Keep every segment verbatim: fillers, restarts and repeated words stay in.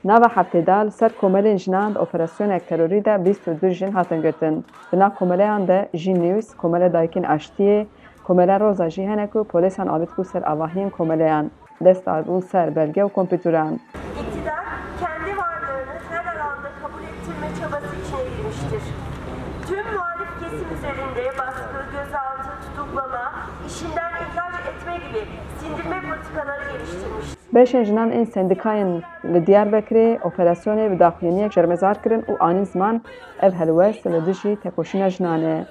Nava heftê de li ser komelên jinan di operasyonek terorî de bîst û du jin hatin girtin. Di nav komeleyan de Jî News, Komele Dayikên Aştiyê, Komele Roza jî hene ku polîsan avêt ku ser avahiyên komeleyan dest dabûn ser belge û kompûteran. İktidar kendi varlığını her alanda kabul ettirme çabası içine girmiştir. Tüm muhalif kesim üzerinde baskı, gözaltı, tutuklama, işinden ihraç etme gibi sindirme politikaları geliştirmiştir. Beşên jinan ên sendîkayên li Diyarbekirê operasyonê bi daxuyaniyek şermezar kirin û anîn ziman ev helwest li dijî tekoşîna jinan e.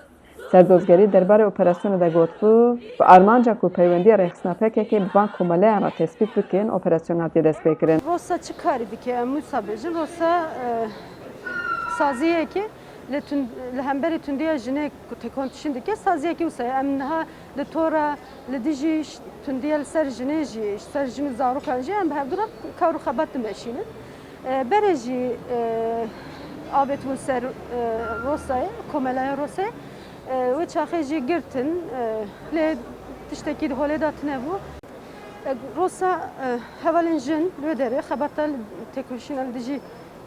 Serdozgerî derbarê operasyonê de gotibû, bi armanca ku peywendiya rêxistina P K K bi van komeleyan re tespît bikin, operasyon hatiye destpêkirin. Rosa çi karî dike? Em wisa bêjin, Rosa e, saziyekê li tund, li hemberî tundiya jinê ku têkoşîn dike, saziyekî wisa ye. Em niha li tora li dijî ş- tundiya li ser jinê jî, ji ser jin û zarokan jî em bi hevdu re kar û xebat dimeşînin. E, Berê jî e, avêt bûn ser e, Rosayê, komelaya Rosayê. E, Wê çaxê jî girtin, e, lê tiştekî di holê de tune bû. E, Rosa e, hevalên jin li wê derê xebata li têkoşîna li dijî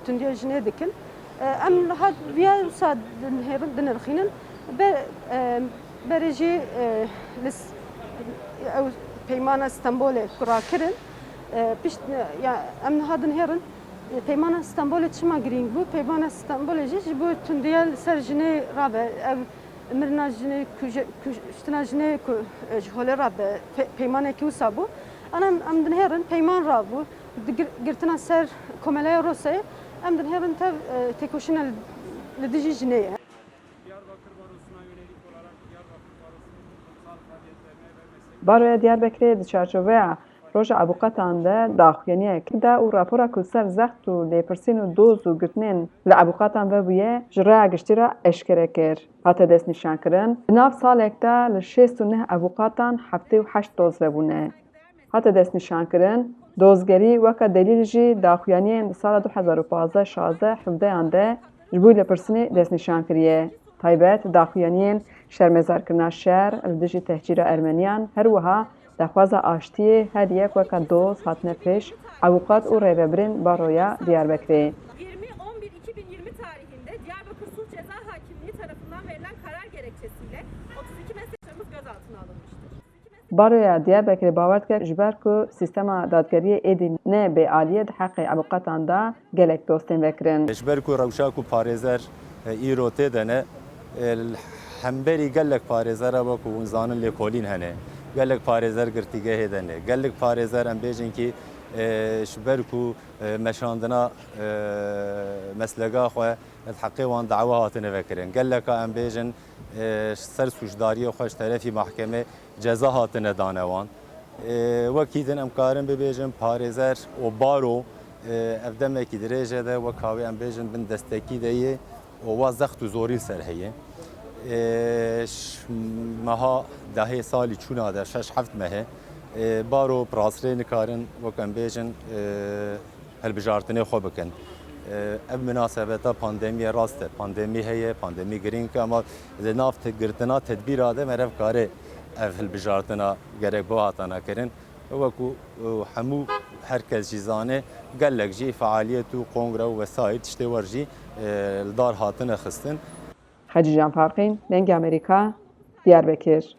tundiya jinê dikin. E, Em niha viya wisa dinihêrin, dinirxînin. Be, e, Berê jî e, li s- ew peymana Stenbolê ku rakirin, e, pişt, e, ya, em niha dinihêrin. E, Peymana Stenbolê çima girîng bû? Peymana Stenbolê jî ji bo tundiya li ser jinê rabe, ev mirina jinê, kuje- kuştina jinê ku e, ji holê rabe, pe- peymanekî wisa bû. Ana em, em dinihêrin peyman rabû, di gir- girtina ser komeleya Rosayê, em dinihêrin tev e, têkoşîna li- li dijî jinê ye. Baroya Diyarbekirê di çarçoveya Roja Ebûqatan de daxuyaniyek da û rapora ku li ser zext û lêpirsîn û doz û girtinên li ebûqatan vebûye, ji raya giştî re eşkere kir. Hate destnîşankirin, di nav salek de li şêst û neh ebûqatan heftê û heşt doz vebûne. Hate destnîşankirin, dozgerî weke delîl jî daxuyaniyên di sala du hezar û pazdeh şazdeh hevdehan de ji bo lêpirsînê destnîşan kiriye. Taybet, daxuyaniyên şermezarkirina şer li dijî tehcîra Ermeniyan, her wiha daxwaza aştiyê her yek weke doz hatine pêş, ewqat û rêvebirên Baroya Diyarbekirê. yirmi on bir iki bin yirmi tarihinde Diyarbakır Sulh Ceza Hakimliği tarafından verilen karar gerekçesiyle otuz iki meslektaşımız gözaltına alınmıştır. Baroya Diyarbekirê bawer dike ji ber ku sîstema dadgeriyê êdî ne bêalî ye, di heqê ewqatan de gelek doz tên vekirin. Ji ber ku rewşa ku parêzer îro tê de ne, li hemberî gelek parêzer e, wekû hûn zanin lêkolîn hene. Gelek parêzer girtîgehê de ne. Gelek parêzer em bêjin kî ji ber ku meşandina meslega xwe di heqê wan dawa hatine vekirin. Geleka em bêjin ser sûcdariyê xwe ji terefî mahkemê ceza hatine dane wan. Wekî din em karin bibêjin parêzer û baro ev demekî dirêj e de wek hawî em bêjin bin destekî de yê û wa zext û zorî li ser heye. Meha dehê salî çûna de şeş heft meh e baro bi rastî nikarin wek em bêjin hilbijartinê xwe bikin. Ev minasebeta pandemiyê rast e. Pandemî heye, pandemî girîng e, ama di nav girtina tedbîra de meriv kare ev hilbijartina gerek bihatana kirin. Wekû hemû her kes jî zane, gelek jî fealiyet û kongre û wesayîr tiştê wer jî li dar hatine xistin. Hecî Can Farqîn, Dengê Amerîka, Diyarbekir.